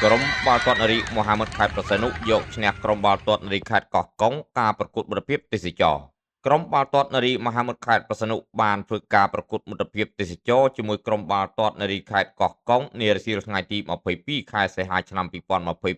ក្រុមបាល់ទាត់នារីមហាមិត្តខេត្តព្រះសីហនុយកឈ្នះក្រុមបាល់ទាត់នារីខេត្តកោះកុងការប្រកួតមិត្តភាពទេសចរក្រុមបាល់ទាត់នារីមហាមិត្តខេត្តព្រះសីហនុបានធ្វើការប្រកួតមិត្តភាពទេសចរជាមួយក្រុមបាល់ទាត់នារីខេត្តកោះកុងនារសៀលថ្ងៃទី22ខែសីហាឆ្នាំ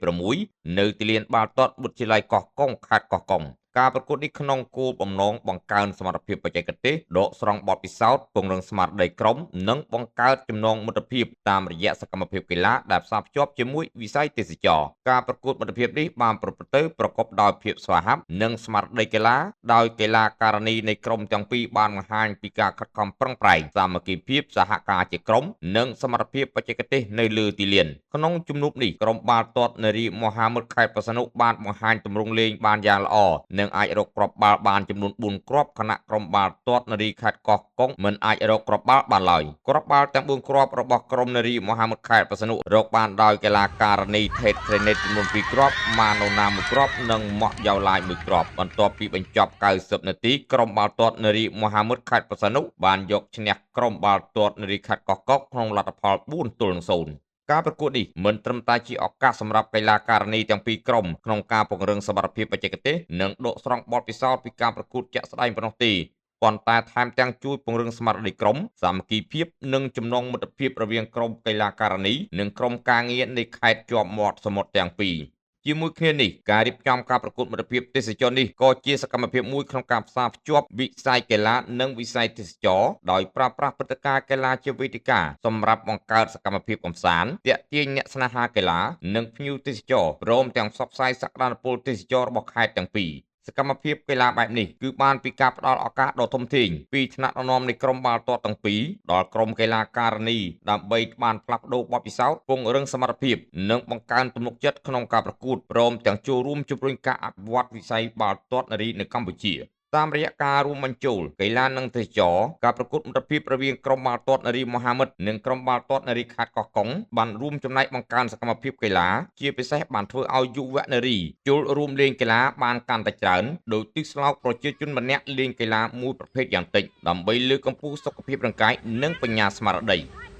2026នៅទីលានបាល់ទាត់វិទ្យាល័យកោះកុងខេត្តកោះកុងការប្រកួតនេះក្នុងគោលបំណងបង្កើនសមត្ថភាពបច្ចេកទេសដកស្រង់បទពិសោធន៍ពង្រឹងស្មារតីក្រុមនិងបង្កើតចំណងមិត្តភាពតាមរយៈសកម្មភាពកីឡាដែលផ្សារភ្ជាប់ជាមួយវិស័យទេសចរការប្រកួតមិត្តភាពនេះបានប្រព្រឹត្តទៅប្រកបដោយភាពស្វាហាប់និងស្មារតីកីឡាដោយកីឡាការិនីនៃក្រុមទាំងពីរបានបង្ហាញពីការខិតខំប្រឹងប្រែងសាមគ្គីភាពសហការជាក្រុមនិងសមត្ថភាពបច្ចេកទេសនៅលើទីលានក្នុងជំនួបនេះក្រុមបាល់ទាត់នារីមហាមិត្តខេត្តព្រះសីហនុបានបង្ហាញទម្រង់លេងបានយ៉ាងល្អនិងអាចរកគ្រាប់បាល់បានចំនួន4គ្រាប់ខណៈក្រុមបាល់ទាត់នារីខេត្តកោះកុងមិនអាចរកគ្រាប់បាល់បានឡើយគ្រាប់បាល់ទាំង4គ្រាប់របស់ក្រុមនារីមហាមិត្តខេត្តព្រះសីហនុរកបានដោយកីឡាការិនីថេតត្រេនេតចំនួន2គ្រាប់ម៉ាណូណា1គ្រាប់និងម៉ាក់យ៉ៅឡាយ1គ្រាប់បន្ទាប់ពីបញ្ចប់90នាទីក្រុមបាល់ទាត់នារីមហាមិត្តខេត្តព្រះសីហនុបានយកឈ្នះក្រុមបាល់ទាត់នារីខេត្តកោះកុងក្នុងលទ្ធផល4-0ការប្រកួតនេះមិនត្រឹមតែជាឱកាសសម្រាប់កីឡាការិនីទាំងពីរក្រុមក្នុងការពង្រឹងសមត្ថភាពបច្ចេកទេសនិងដកស្រង់បទពិសោធន៍ពីការប្រកួតជាក់ស្ដែងប៉ុណ្ណោះទេប៉ុន្តែថែមទាំងជួយពង្រឹងស្មារតីក្រុមសាមគ្គីភាពនិងចំណងមិត្តភាពរវាងក្រុមកីឡាការិនីនិងក្រុមការងារនៃខេត្តជាប់មាត់សមុទ្រទាំងពីរជាមួយគ្នានេះការរៀបចំការប្រកួតមិត្តភាពទេសចរនេះក៏ជាសកម្មភាពមួយក្នុងការផ្សារភ្ជាប់វិស័យកីឡានិងវិស័យទេសចរដោយប្រើប្រាស់ព្រឹត្តិការណ៍កីឡាជាវេទិកាសម្រាប់បង្កើតសកម្មភាពកម្សាន្តទាក់ទាញអ្នកស្នេហាកីឡានិងភ្ញៀវទេសចរព្រមទាំងផ្សព្វផ្សាយសក្តានុពលទេសចររបស់ខេត្តទាំងពីរសកម្មភាពកីឡាបែបនេះគឺបានពីការផ្ដល់ឱកាសដ៏ធំធេងពីថ្នាក់ដឹកនាំនៃក្រុមបាល់ទាត់ទាំងពីរដល់ក្រុមកីឡាការិនីដើម្បីបានផ្លាស់ប្ដូរបទពិសោធន៍ពង្រឹងសមត្ថភាពនិងបង្កើនទំនុកចិត្តក្នុងការប្រកួតព្រមទាំងចូលរួមជំរុញការអភិវឌ្ឍវិស័យបាល់ទាត់នារីនៅកម្ពុជាតាមរយៈការរួមបញ្ចូលកីឡានិងទេសចរការប្រកួតមិត្តភាពរវាងក្រុមបាល់ទាត់នារីមហាមិត្តនិងក្រុមបាល់ទាត់នារីខេត្តកោះកុងបានរួមចំណែកបង្កើនសកម្មភាពកីឡាជាពិសេសបានធ្វើឲ្យយុវនារីចូលរួមលេងកីឡាបានកាន់តែច្រើនដោយទិសស្លោកប្រជាជនម្នាក់លេងកីឡាមួយប្រភេទយ៉ាងតិចដើម្បីលើកកម្ពស់សុខភាពរាងកាយនិងបញ្ញាស្មារតី។